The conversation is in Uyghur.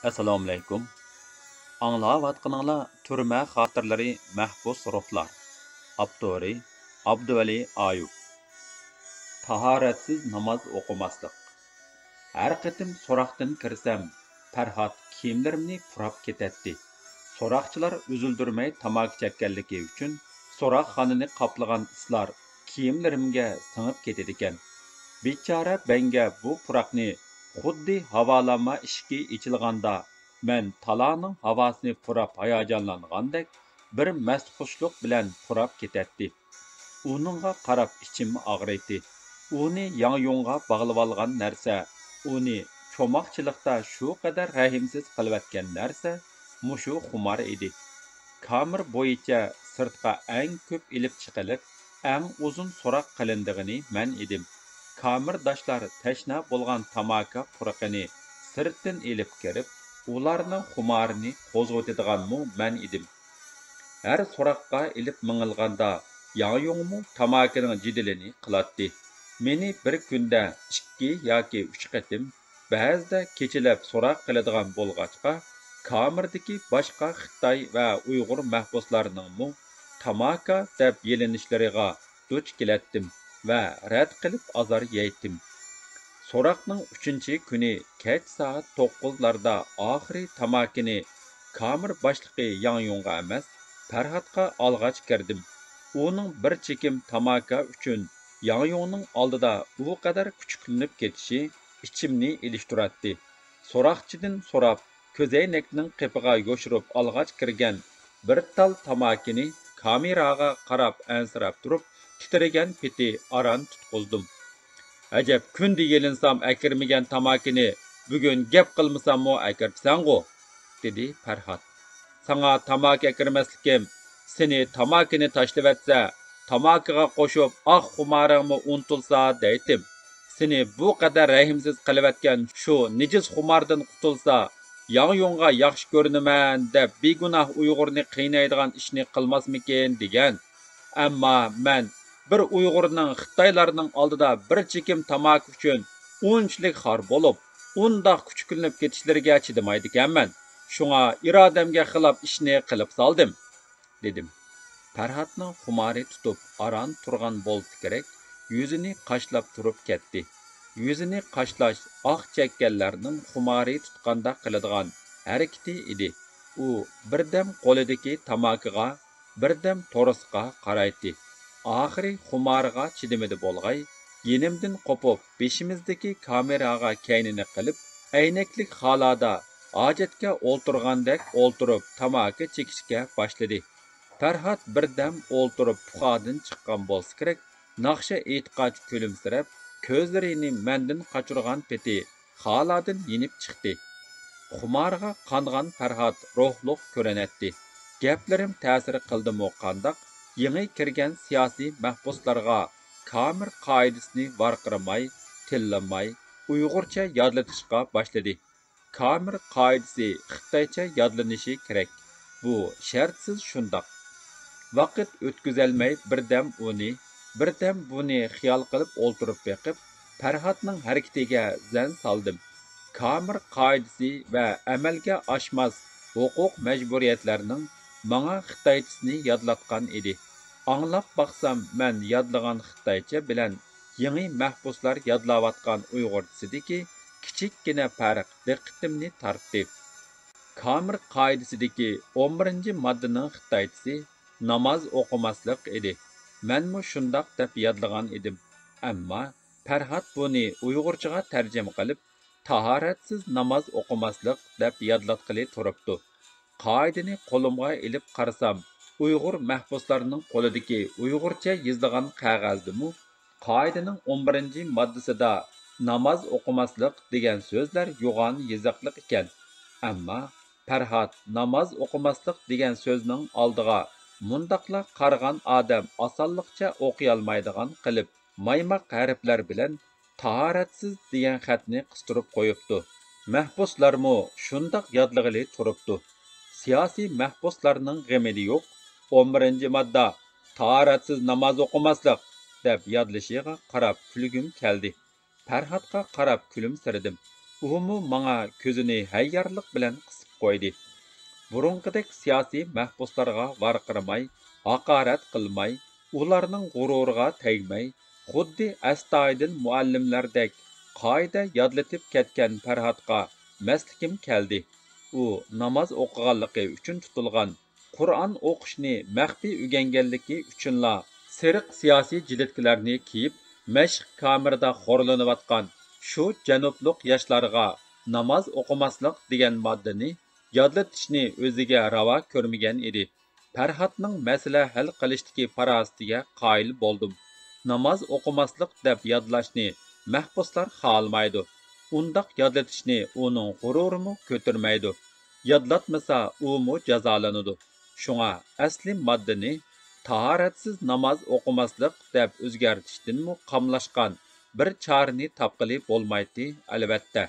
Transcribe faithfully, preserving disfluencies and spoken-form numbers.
ئەسسالامۇئەلەيكۇم. ئاڭلاۋاتقىنىڭلار تۈرمە خاتىرىلىرى، مەھبۇس روھلار. ئاپتورى: ئابدۇۋەلى ئايۇپ. تاھارەتسىز ناماز ئوقۇماسلىق. ھەر قېتىم سوراقتىن كىرسەم، پەرھات كىيىملىرىمنى پۇراپ كېتەتتى. سوراقچىلار ئۈزۈلدۈرمەي تاماكا چەككەنلىكى ئۈچۈن، سوراقخانىنى قاپلىغان ئىسلار كىيىملىرىمگە سىڭىپ كېتىدىكەن. بىچارە بەڭگە بۇ پۇراقنى خۇددى ھاۋالانما ئىشىكى ئېچىلغاندا، مەن تالانىڭ ھاۋاسىنى پۇراپ ھاياجانلانغاندەك، بىر مەستخۇشلۇق بىلەن پۇراپ كېتەتتى. ئۇنىڭغا قاراپ ئىچىم ئاغرىيتتى. ئۇنى ياڭيۇڭغا باغلىۋالغان نەرسە، ئۇنى چوماقچىلىقتا شۇ قەدەر رەھىمسىز قىلىۋەتكەن نەرسە مۇشۇ خۇمار ئىدى. كامېر بويىچە سىرتقا ئەڭ كۆپ ئېلىپ چىقىلىپ، ئەڭ ئۇزۇن سوراق قىلىنىدىغىنى مەن ئىدىم. كامېرداشلار تەشنا بولغان تاماكا پۇرىقىنى سىرتتىن ئېلىپ كىرىپ، ئۇلارنىڭ خۇمارىنى قوزغىتىدىغانمۇ مەن ئىدىم. ھەر سوراققا ئېلىپ مېڭىلغاندا، ياڭيۇڭمۇ تاماكىنىڭ جېدىلىنى قىلاتتى. مېنى بىر كۈندە ئىككى ياكى ئۈچ قېتىم، بەزىدە كېچىلەپ سوراق قىلىدىغان بولغاچقا، كامېردىكى باشقا خىتاي ۋە ئۇيغۇر مەھبۇسلارنىڭمۇ تاماكا دەپ يېلىنىشلىرىغا دۇچ كېلەتتىم ۋە رەت قىلىپ ئازار يەيتتىم. سوراقنىڭ ئۈچىنچى كۈنى كەچ سائەت توققۇزلاردا ئاخىرى تاماكىنى كامېر باشلىقى ياڭيۇڭغا ئەمەس، پەرھاتقا ئالغاچ كىردىم. ئۇنىڭ بىر چېكىم تاماكا ئۈچۈن ياڭيۇڭنىڭ ئالدىدا ئۇ قەدەر كۈچۈكلىنىپ كېتىشى ئىچىمنى ئېلىشتۇراتتى. سوراقچىدىن سوراپ، كۆزەينەكنىڭ قېپىغا يوشۇرۇپ ئالغاچ كىرگەن بىر تال تاماكىنى كامېراغا قاراپ ئەنسىرەپ تۇرۇپ، تىترىگەن پېتى ئاران تۇتقۇزدۇم. «ئەجەب، كۈندە يېلىنسام ئەكىرمىگەن تاماكىنى بۈگۈن گەپ قىلمىساممۇ ئەكىرىپسەنغۇ؟» دېدى پەرھات. «ساڭا تاماكا ئەكىرمەسلىكىم سېنى تاماكىنى تاشلىۋەتسە، تاماكىغا قوشۇپ ئاق خۇمارىڭمۇ ئۇنتۇلسا دەيتتىم. سېنى بۇ قەدەر رەھىمسىز قىلىۋەتكەن شۇ نىجىس خۇماردىن قۇتۇلسا، ياڭيۇڭغا ياخشى كۆرۈنىمەن دەپ بىگۇناھ ئۇيغۇرنى قىينايدىغان ئىشنى قىلماسمىكىن دېگەن. ئەمما مەن بىر ئۇيغۇرنىڭ خىتايلارنىڭ ئالدىدا بىر چېكىم تاماكا ئۈچۈن ئۇنچىلىك خار بولۇپ، ئۇنداق كۈچۈكلىنىپ كېتىشلىرىگە چىدىمايدىكەنمەن. شۇڭا ئىرادەمگە خىلاپ ئىشنى قىلىپ سالدىم» دېدىم. پەرھاتنىڭ خۇمارى تۇتۇپ ئاران تۇرغان بولسا كېرەك، يۈزىنى قاشلاپ تۇرۇپ كەتتى. يۈزىنى قاشلاش ئاق چەككەنلەرنىڭ خۇمارى تۇتقاندا قىلىدىغان ھەرىكىتى ئىدى. ئۇ بىردەم قولىدىكى تاماكىغا، بىردەم تورۇسقا قارايتتى. ئاخىرى خۇمارىغا چىدىمىدى بولغاي، يېنىمدىن قوپۇپ، بېشىمىزدىكى كامېراغا كەينىنى قىلىپ، ئەينەكلىك خالادا ھاجەتكە ئولتۇرغاندەك ئولتۇرۇپ، تاماكا چېكىشكە باشلىدى. پەرھات بىردەم ئولتۇرۇپ پۇخادىن چىققان بولسا كېرەك، ناخشا ئېيتقاچ كۈلۈمسىرەپ، كۆزلىرىنى مەندىن قاچۇرغان پېتى خالادىن يېنىپ چىقتى. خۇمارغا قانغان پەرھات روھلۇق كۆرۈنەتتى. گەپلىرىم تەسىر قىلدىمۇ قانداق، يېڭى كىرگەن سىياسىي مەھبۇسلارغا كامېر قائىدىسىنى ۋارقىرىماي، تىللىماي، ئۇيغۇرچە يادلىتىشقا باشلىدى. كامېر قائىدىسى خىتايچە يادلىنىشى كېرەك. بۇ شەرتسىز شۇنداق. ۋاقىت ئۆتكۈزەلمەي بىردەم ئۇنى، بىردەم بۇنى خىيال قىلىپ ئولتۇرۇپ بېقىپ، پەرھاتنىڭ ھەرىكىتىگە زەن سالدىم. كامېر قائىدىسى ۋە ئەمەلگە ئاشماس ھوقۇق مەجبۇرىيەتلەرنىڭ ماڭا خىتايچىسىنى يادلاتقان ئىدى. ئاڭلاپ باقسام، مەن يادلىغان خىتايچە بىلەن يېڭى مەھبۇسلار يادلاۋاتقان ئۇيغۇرچىسىدىكى كىچىككىنە پەرق دىققىتىمنى تارتتى. كامېر قائىدىسىدىكى ئون بىرىنچى ماددىنىڭ خىتايچىسى ناماز ئوقۇماسلىق ئىدى. مەنمۇ شۇنداق دەپ يادلىغان ئىدىم. ئەمما پەرھات بۇنى ئۇيغۇرچىغا تەرجىمە قىلىپ، تاھارەتسىز ناماز ئوقۇماسلىق دەپ يادلاتقىلى تۇرۇپتۇ. قائىدىنى قولۇمغا ئېلىپ قارىسام، ئۇيغۇر مەھبۇسلارنىڭ قولىدىكى ئۇيغۇرچە يېزىلغان قەغەزدىمۇ قائىدىنىڭ ئون بىرىنچى ماددىسىدا ناماز ئوقۇماسلىق دېگەن سۆزلەر يوغان يېزىقلىق ئىكەن. ئەمما پەرھات ناماز ئوقۇماسلىق دېگەن سۆزنىڭ ئالدىغا مۇنداقلا قارىغان ئادەم ئاسانلىقچە ئوقۇيالمايدىغان قىلىپ، مايماق ھەرپلەر بىلەن تاھارەتسىز دېگەن خەتنى قىستۇرۇپ قويۇپتۇ. مەھبۇسلارمۇ شۇنداق يادلىغىلى تۇرۇپتۇ. سىياسىي مەھبۇسلارنىڭ غېمىدە يوق، ئون بىرىنچى ماددا، تاھارەتسىز ناماز ئوقۇماسلىق، دەپ يادلىشىغا قاراپ كۈلگۈم كەلدى. پەرھاتقا قاراپ كۈلۈمسىرىدىم. ئۇمۇ ماڭا كۆزىنى ھەييارلىق بىلەن قىسىپ قويدى. بۇرۇنقىدەك سىياسىي مەھبۇسلارغا ۋارقىرىماي، ھاقارەت قىلماي، ئۇلارنىڭ غۇرۇرىغا تەگمەي، خۇددى ئەستايىدىل مۇئەللىملەردەك قائىدە يادلىتىپ كەتكەن پەرھاتقا مەستلىكىم كەلدى. ئۇ ناماز ئوقۇغانلىقى ئۈچۈن تۇتۇلغان، قۇرئان ئوقۇشنى مەخپىي ئۆگەنگەنلىكى ئۈچۈنلا سېرىق سىياسىي جىلىتكىلەرنى كىيىپ، مەشىق كامېرىدا خورلىنىۋاتقان شۇ جەنۇبلۇق ياشلارغا ناماز ئوقۇماسلىق دېگەن ماددىنى يادلىتىشنى ئۆزىگە راۋا كۆرمىگەن ئىدى. پەرھاتنىڭ مەسىلە ھەل قىلىشتىكى پاراسىتىگە قايىل بولدۇم. ناماز ئوقۇماسلىق دەپ يادلاشنى مەھبۇسلار خالىمايدۇ. ئۇنداق يادلىتىشنى ئۇنىڭ غۇرۇرىمۇ كۆتۈرمەيدۇ. يادلاتمىسا ئۇمۇ جازالىنىدۇ. شۇڭا ئەسلى ماددىنى تاھارەتسىز ناماز ئوقۇماسلىق دەپ ئۆزگەرتىشتىنمۇ قاملاشقان بىر چارىنى تاپقىلى بولمايتتى، ئەلۋەتتە.